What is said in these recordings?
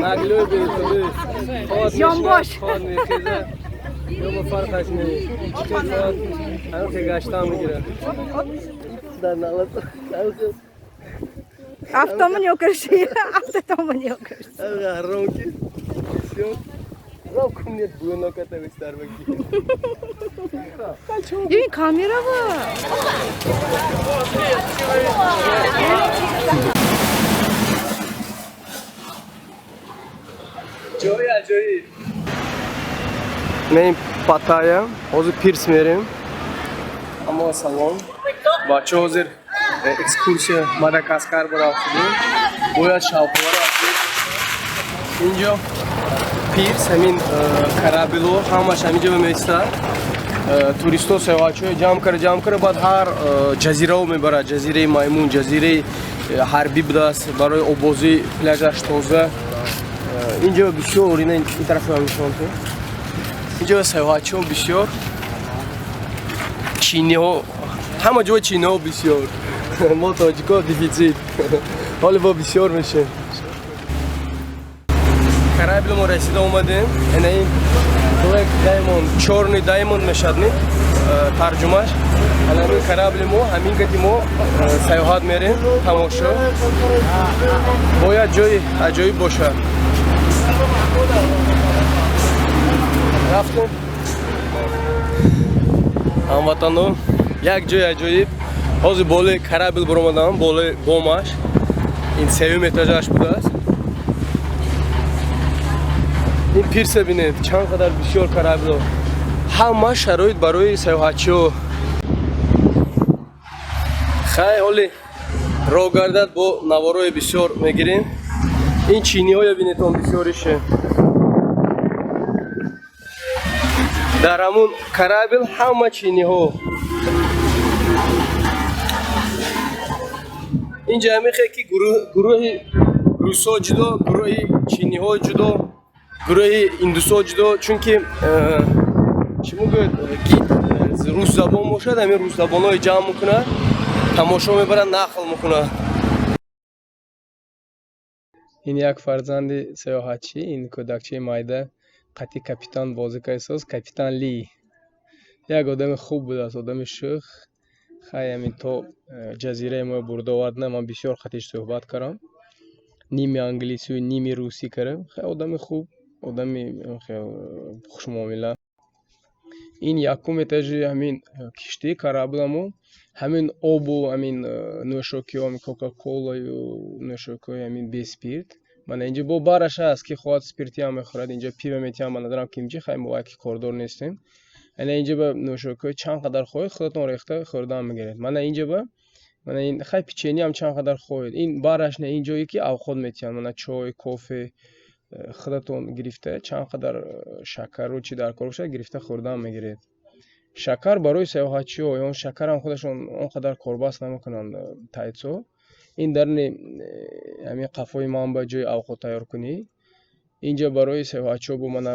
Наглӯй бетули. Ёнбош. Ход мехеза. Ё фарқаш не. Чӣ соат ҳамин гаштан мегирад. Дар налат. Автомон ёкарши, автотомон ёкарши. Ромки. Всё. Ром нет буно ката вистар баки. Ин камерава. Ҷои аҷоиб. Мен Паттайя, ҳозир пирс мерем. Аммо салом. Бача ҳозир экскурсия Мадагаскар рафтем. Бояд шавқовар рафтем. Инҷо пирс, ҳамин корабло ҳамаш ҳаминҷо меистад. Туристо, сайёҳатчиҳо ҷамъ карда, баъд ҳар ҷазирао мебарад. Ҷазираи маймун, ҷазираи ҳарбӣ будааст, барои оббозӣ, пляжаш тоза. Инҷо бисёр, ина ин тараф нишон ту. Инҷо сайёҳатчиҳо бисёр, чиниҳо, ҳама ҷо чиниҳо бисёр. Мо тоҷико дефитсит. Ҳоле бо бисёр мешем. Корабль мо расида омадем. Ина ин Black Diamond, Чёрный Diamond мешад, не? Тарҷумаш. Ана ҳамин корабли мо, ҳамин гати мо сайёҳат мерем, тамошо. Бояд ҷои аҷоиб бошад. Рафтем. Ҳамватано, як ҷои аҷоиб. Ҳозир болои корабль баромадам, болои бомаш. Ин сеюм этажаш будааст. Ин пирса бинед, чанд қадар бисёр корабло. Ҳама шароит барои сайёҳатчиҳо. Хай, ҳоли роҳ гардад, бо наворои бисёр мегирем. Ин чиниҳоя бинетон, бисёрише. Дар ҳамун корабль ҳама чиниҳо. Инҷа ҳамихе ки гурӯҳи русҳо ҷудо, гурӯҳи чиниҳо ҷудо, гурӯҳи индусҳо ҷудо, чунки чӣ мегӯяд, гид русзабон бошад, ҳамин русзабонҳои ҷамъ мекунад, тамошо мебарад, нақл мекунад. Ин як фарзанди сайёҳатчӣ, ин кӯдакчаи майда қати капитан бозӣ кардааст, капитан Ли. Як одами хуб будааст, одами шӯх. Хай, ҳамин то ҷазираи мо бурда овард, ман бисёр қатиш суҳбат кардам. Ними англисию ними русӣ кардам. Хай, одами хуб, одами хушмуомила. Ин якум этажи ҳамин киштӣ, корабламо, ҳамин обу ҳамин нӯшокиҳо, ҳамин кока-колаю нӯшокиҳои ҳамин беспирт. Мана инҷо бо бараш ҳаст, ки хоҳад спиртиам мехӯрад, инҷо пиво метиҳам, ман надорам кимчи, хай мо ки кордор нестем. Ана инҷо ба нӯшокиҳои чанд қадар хоҳед, худатон рехта хӯрдан мегиред. Мана инҷо ба мана ин хай печеньеам чанд қадар хоҳед. Ин бараш не, ин ҷое ки авқот метиҳанд, мана чой, кофе, худатон гирифта чанд қадар шакару чӣ дар кор бошад, гирифта хӯрдан мегиред. Шакар барои сайёҳатчиҳо, он шакарам худашон он қадар корбаст намекунанд тайцо. Ин дарни ҳамин қафои ман ба ҷои авқот тайёркунӣ. Инҷо барои сайёҳатчиҳо бо мана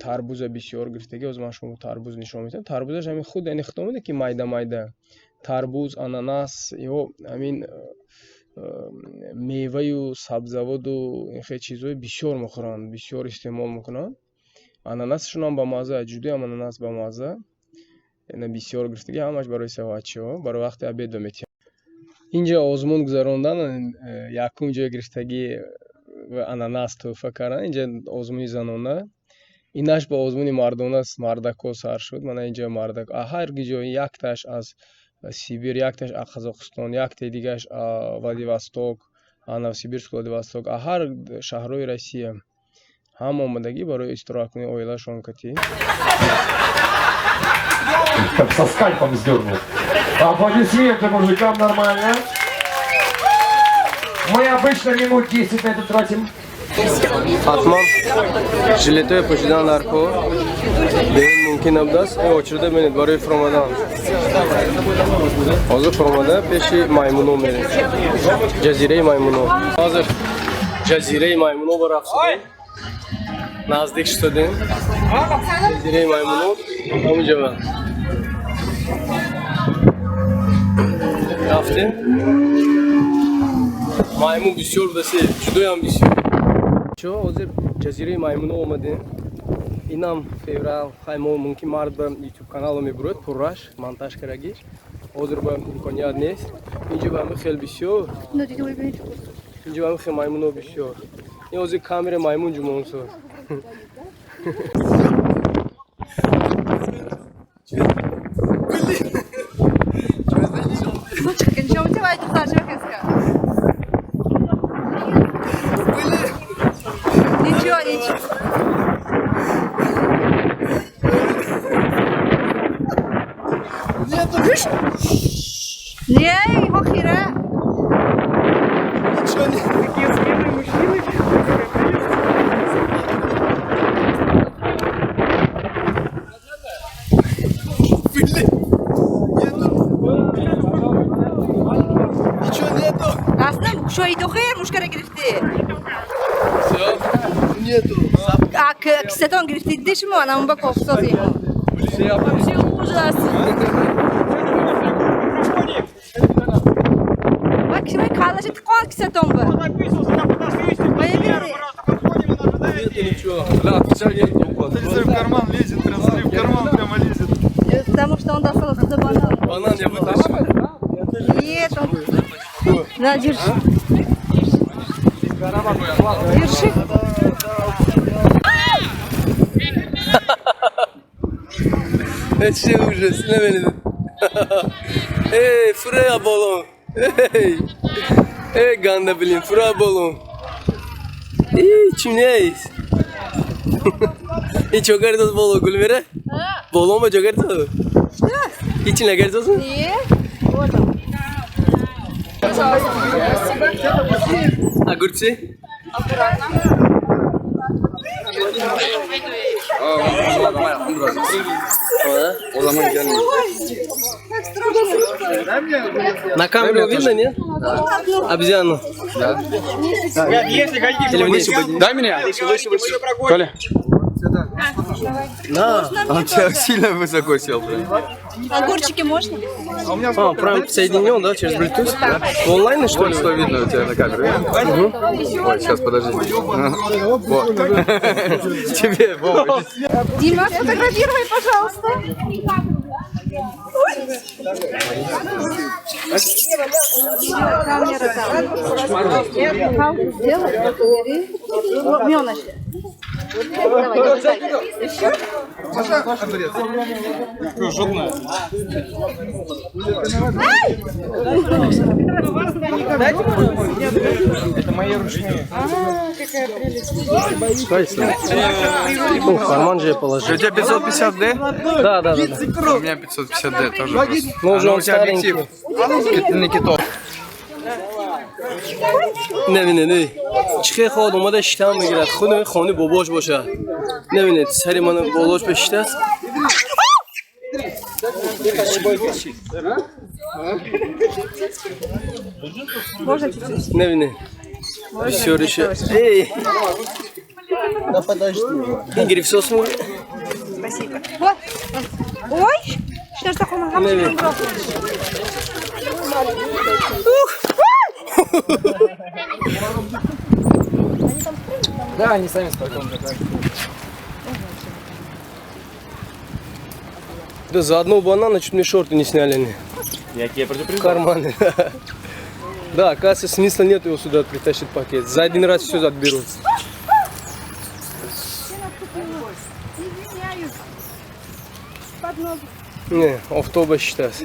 тарбуза бисёр гирифтагӣ, ҳозир ман шумо тарбуз нишон медиҳам. Тарбузаш ҳамин худ, яъне худо медонед ки майда майда. Тарбуз, ананас, ё ҳамин меваю сабзаводу ин хел чизҳои бисёр мехӯранд, бисёр истеъмол мекунанд. Ананасшонам бамазза, ҷудоям ананас бамазза. Яъне бисёр гирифтагӣ, ҳамаш барои сайёҳатчиҳо, барои вақти обедо метиҳанд. Инҷо озмун гузарондан, якум ҷой гирифтагӣ ананас тӯҳфа кардан, инҷо озмуни занона. Инаш ба озмуни мардона мардако сар шуд. Мана инҷо мардак, ҳар ҷо якташ аз Сибир, якташ аз Қазоқистон, яктаи дигааш Владивосток, Новосибирск, Владивосток, ҳар шаҳрҳои Россия ҳама омадагӣ барои истироҳаткунии оилашон катӣ. Как со скальпом сдернул. Аплодисменты мужикам, нормально. Мы обычно минут 10 на это тратим. Ҳатман жилетҳои пӯшидан дар кор беин мумкин набудааст. Ин очереда бинед барои фуромадан. Ҳозир фуромада пеши маймуно мерем. Ҷазираи маймуно. Ҳозир ҷазираи маймуно ба рафтем. Наздик шудем. Ҷазираи маймуно ҳамунҷо ба. Рафтем. Маймун бисёр будасе, ҷудоям бисёр. Бачаҳо, ҳозир ҷазираи маймуно омадем. Инам феврал, хай, мо мумкин март ба ютуб канало мебурояд, пурраш монтаж карагиш. Ҳозир ба имконият нест. Инҷа ба ҳами хел бисёр, инҷа ба ҳами хел маймуно бисёр. Ин ҳозир камера маймун ҷумонсоз. Ничего, ничего. Не, его хера. Ничего не. Такие смелые мужчины. Блин. Нету. Ничего нету. Аслан, кушоиду хер, мушкара гирифти. Всё. Нету. А кисатон гирифти, диди шумо, ана ба кофсозем. Все. Вообще ужас. Вай калаша тиқон кисатон ба. Нету ничего. Да, отвечай, нету. Смотри, в карман лезет, прям, смотри, в карман прямо лезет. Потому что он достал оттуда банан. Банан я вытащил. Нет, он... На, держи. Держи. Вообще ужас. Не. Эй, фурея болон. Эй. Эй, ганда, блин, фурея болон. Эй, чим нест? Ин чо кардоз боло, Гулмира? Болон ба чо кардоз? Что? Ҳеч накардоз? Нет. Вот он. Огурцы? Аккуратно. O zaman gelmiyor. На камеру видно, нет? Обезьяну. Если хотите, Или вниз. Дай меня. Коля. На. Он тебя сильно высоко сел, блин. Огурчики можно? А, прям соединен, да, через Bluetooth? В онлайн, что Вот ли? что видно у тебя на камеру. Ой, сейчас, подожди. Вот. Тебе, Вова. Дима, сфотографируй, пожалуйста. Камера там. Сделай, Мёночка. Давай, давай. Еще? Это мои ручные. Ну, в карман же я положил. У тебя 550D? Да. У меня 550D тоже. просто. Ну, уже Но он у тебя объектив. На китов. Не, не. Чихе ход омада шитам мегирад. Худ хони бобош боша. Небинед, сари мана болош бешитааст. Можно чуть-чуть? Небинед. Бисёриша. Эй! Ин гирифсос му? Спасибо. Вот. Ой, что ж такое? Не, не. Да, они сами с балкона катаются. Да за одного банана чуть мне шорты не сняли они. Я тебе предупреждал. В карманы. Да, оказывается, смысла нет его сюда притащить пакет. За один раз все отберут. Не, автобус считается.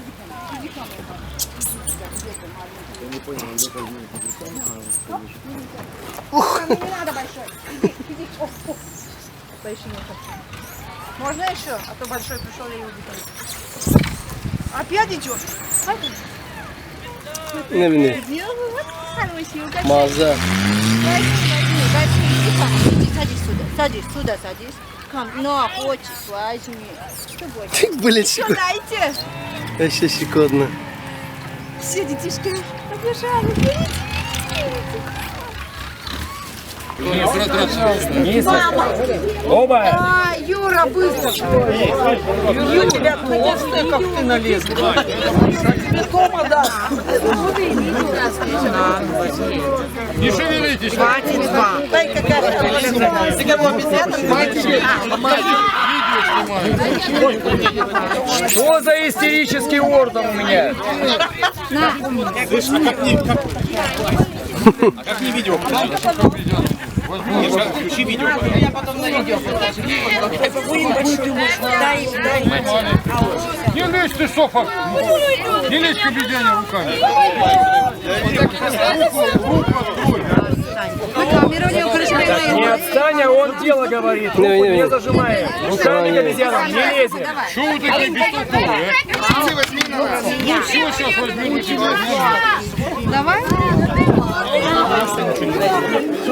Ух. Не надо большой. Иди, иди. О, о. Больше не хочу. Можно еще? А то большой пришел, я его убегаю. Опять идешь? Не, не. Маза. Возьми, возьми, возьми. Иди, садись сюда. Садись сюда, садись. На, хочешь, возьми. Что больше? Блин, что дайте? Вообще щекотно. Все детишки побежали. Берите. Оба! А, Юра, быстро! Юра, тебя толстая, как ты налезла. Тебе дома даст. Не шевелитесь. 22. Дай какая. Ты кого, обезьяна? Что за истерический ор там у меня? Слышь, а как не видео включить? Включи видео. Я потом на видео покажу. Не лезь ты, Софа! Не лезь к обезьяне руками. Не отстань, а он дело говорит. Руку не зажимаем. Руками к обезьянам не лезем. Чего вы такие бестолковые, а? Ну все, сейчас возьми, ну тебя возьму. Давай.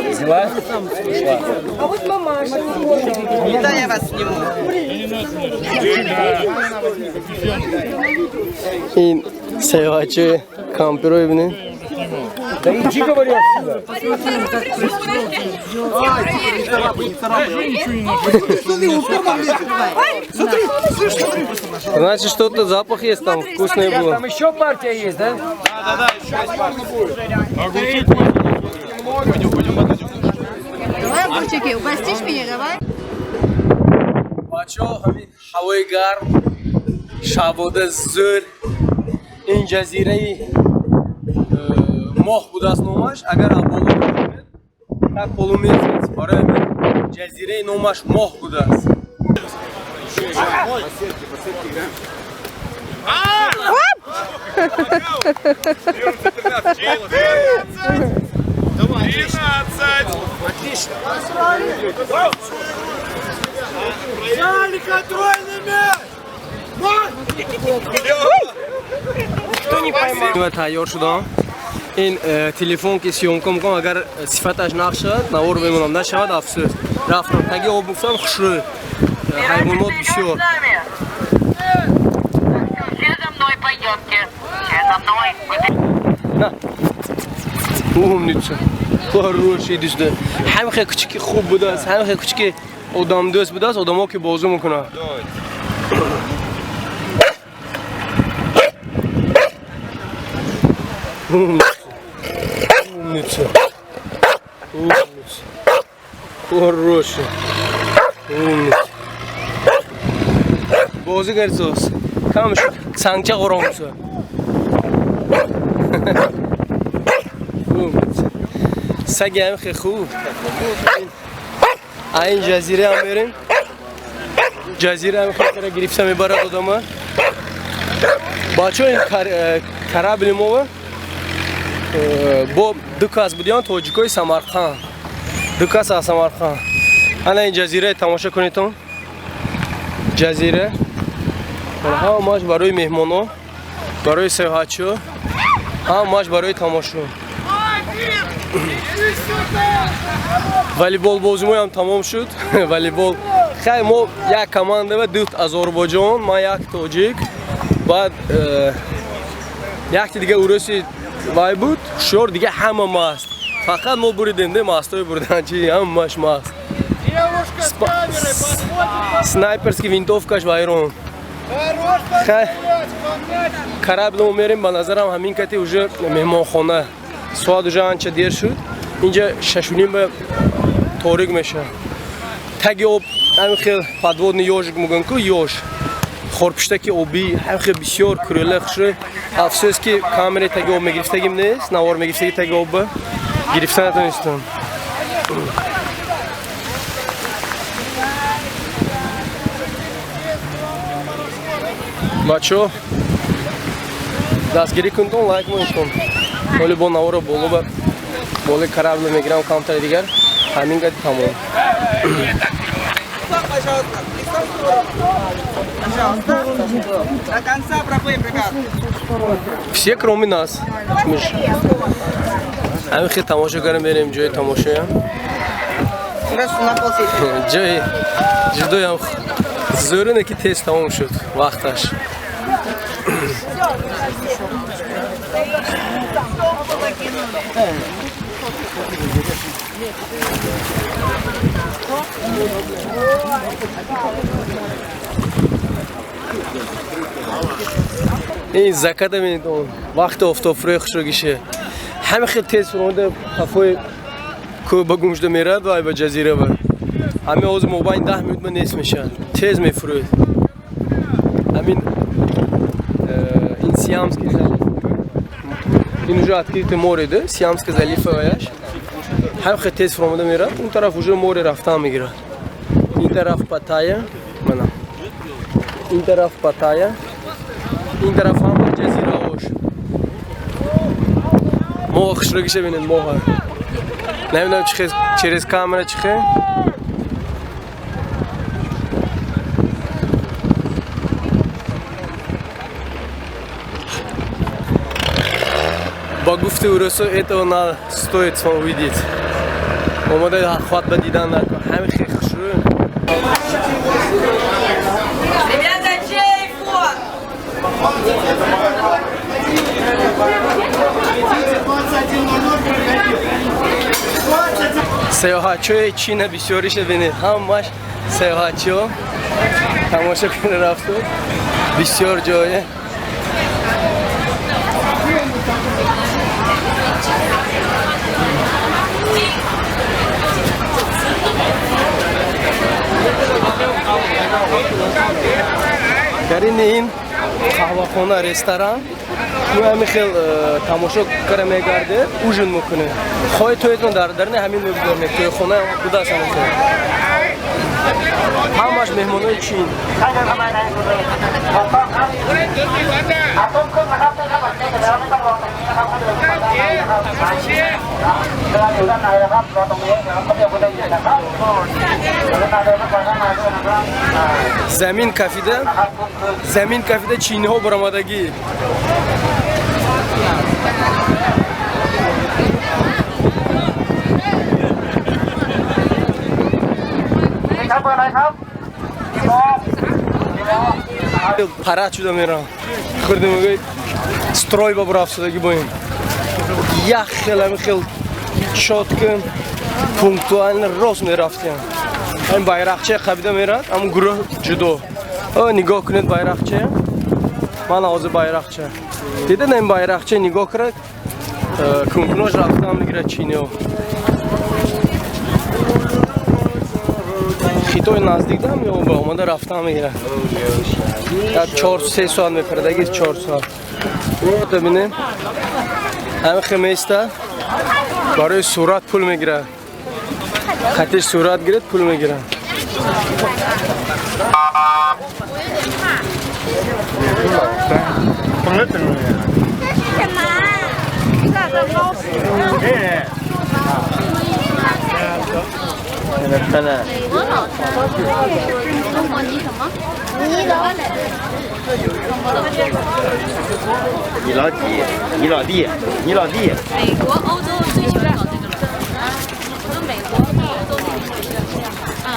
Взяла? Ушла. А вот мамаша. Да, я вас сниму. Ин саёҳатчии камперо бибинед. Да иди, говорю, отсюда. Значит, что-то запах есть там, вкусное было. Там еще партия есть, да? Огурцы кончились. Давай, огурчики, угостишь меня, давай. Бачаҳо, ҳамин ҳавои гарм, шабода зӯр. Ин ҷазираи моҳ будааст номаш. Агар аз боло бибинед, как полумесяц. Барои ҳамин ҷазираи номаш моҳ будааст. Ва тайёр шудам. Ин телефон ки съёмка мекунам, агар сифаташ нақш шавад, навор мемонам, нашавад, афсӯс. Рафтам таги об гуфтам, хушрӯ, ҳайвонот бисёр. Все за мной пойдемте. Все за мной. На. Умница. Хороший, иди сюда. Ҳамин хеле кучики хуб будааст, ҳамин хеле кучики одамдӯст будааст, одамо ки бозӣ мекунад. Умница. Умница. Умница. Хороший. Умница. Бозӣ гардисоз. Кам сангча ғоромса. Умница. Саги ҳам хеле хуб. А ин ҷазира ҳам мерем. Ҷазира ҳам хеле гирифта мебарад одама. Бачаҳо, ин корабль и мо бо ду кас будиан, тоҷикои Самарқанд. Ду кас аз Самарқанд. Ана ин ҷазираи тамошо кунедтон. Ҷазира. Ҳамаш барои меҳмонҳо, барои саёҳатчиҳо, ҳамаш барои тамошо. Волейбол бозимоям тамом шуд. Волейбол. Хай, мо як команда ва ду Озарбойҷон, ман як тоҷик. Баъд якти дига уруси вай буд, ҳушёр, дига ҳама маст. Фақат мо буридем, де мастои бурдан чи ҳамаш маст. Снайперский винтовка ш вайрон. Хай, корабль мо мерем, ба назарам ҳамин кати уже меҳмонхона. Соат уже анча дер шуд. Инҷа 6:30 ба торик мешавад. Таги об ҳамин хел подводный ёжик мегӯям ку, ёж. Хорпуштаки обӣ, ҳамин хел бисёр кӯрела хушрӯ. Афсӯс ки камераи таги об мегирифтагим нест, навор мегирифтаги таги об гирифта натонистам. Бачаҳо, дастгирӣ кунтон, лайк монитон. Ҳоли бо наворо боло ба болои корабль мегирам камтари дигар. Ҳамин гади тамом. До конца проплывем, ребят. Все, кроме нас. Ҳамин хел тамошо кардем, мерем ҷои тамошоям. Раз на полсети. Ҷои ҷудоям зӯрине ки тез тамом шуд вақташ. Ин заката бинед, вақти офтобфурӯи хушрӯгише. Ҳама хел тез фуромада қафои кӯҳ ба гум шуда мерад ва ба ҷазира ба. Ҳамин ҳозир мобайни 10 минут ба нест мешавад. Тез мефурӯяд. Ҳамин ин Сиамский залив. Ин уже открытое море, да? Сиамский залив ваяш. Ҳам хел тез фуромада мерад, он тараф уже море рафтан мегирад. Ин тараф Паттайя, мана. Ин тараф Паттайя. Ин тараф ҳама ҷазираҳош. Моҳ хушрӯгиша бинед, моҳа. Намедонам чӣ хел через камера чӣ хел. Ба гуфти урусо этого надо стоит увидеть. Омада хват ба дидан накун. Ҳамин хел хушрӯ. Ребята, чей фон? Саёҳатчиҳои Чина бисёриша бинед, ҳамаш саёҳатчиҳо тамошо кунда рафту бисёр ҷое. Дар ин қаҳвахона, ресторан мо ҳамин хел тамошо кара мегардед, ужин мекунед. Хоҳи тоетон дар дарни ҳамин мегузорнед, тӯйхона будааст ҳамин хел. Ҳамаш меҳмонои Чин. Замин кафида, замин кафида чиниҳо баромадагӣ. Парад шуда мерам. Хурди мегӯяд строй ба бурафтодагӣ бо ин. Як хел ҳамин хел чётко, пунктуально рост мерафтем. Ҳамин байрақча қабида мерад, ҳамун гурӯҳ ҷудо. Нигоҳ кунед байрақча. Ман ҳозир байрақча. Дидед ин байрақча нигоҳ кунед, кункунош рафтан мегирад чиниҳо. Хитой наздик дам ё ба омада рафтан мегирад. 4-3 соат мепарадаги 4 соат. Бинем. Ҳамин хел меиста барои сурат пул мегирад. Хатиш сурат гиред пул мегирад. 你老几？你老弟？你老弟？美国、欧洲最喜欢搞这个了，都美国、欧洲那边啊。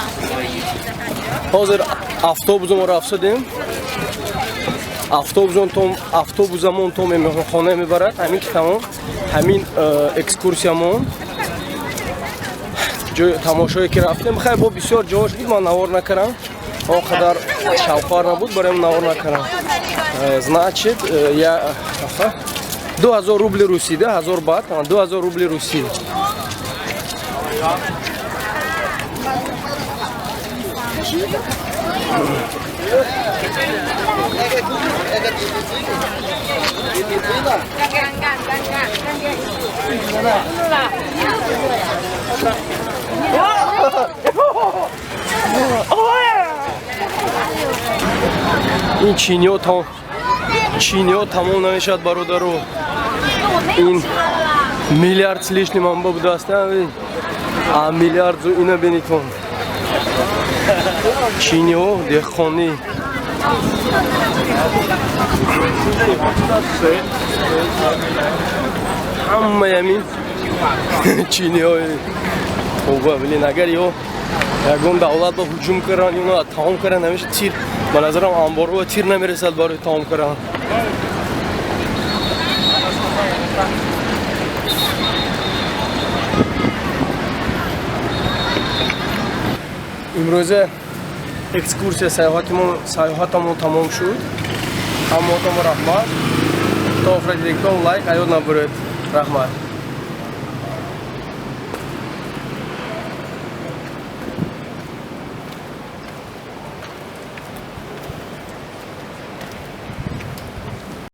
Ҳозир автобусамон рафтодем. Автобусамон то меҳмонхона мебарад. Ҳамин ки тамом, ҳамин экскурсиямон. Ҷои тамошое ки рафтем, хайр бо бисёр ҷоҳош буд, ман навор накардам. Он қадар шавқовар набуд, барои навор накардам. Значит, я 2000 рубли русӣ, да, 1000 бат, 2000 рубли русӣ. Ин чиниҳо тамом намешавад, бародару. Ин миллиард с лишним ҳам будааст, а миллиард ина бинитон. Чиниҳо деҳқонӣ. Ҳамаи ҳамин чиниҳои тоба. Блин, агар ё ягон давлат ба ҳуҷум кардан, ино таом кардан намеша, тир ба назарам амборҳо тир намерасад барои таом кардан. Имрӯза экскурсия, саёҳатамон тамом шуд. Ҳамаотонро раҳмат. То охира дидагитон, лайк аёд набуред. Раҳмат.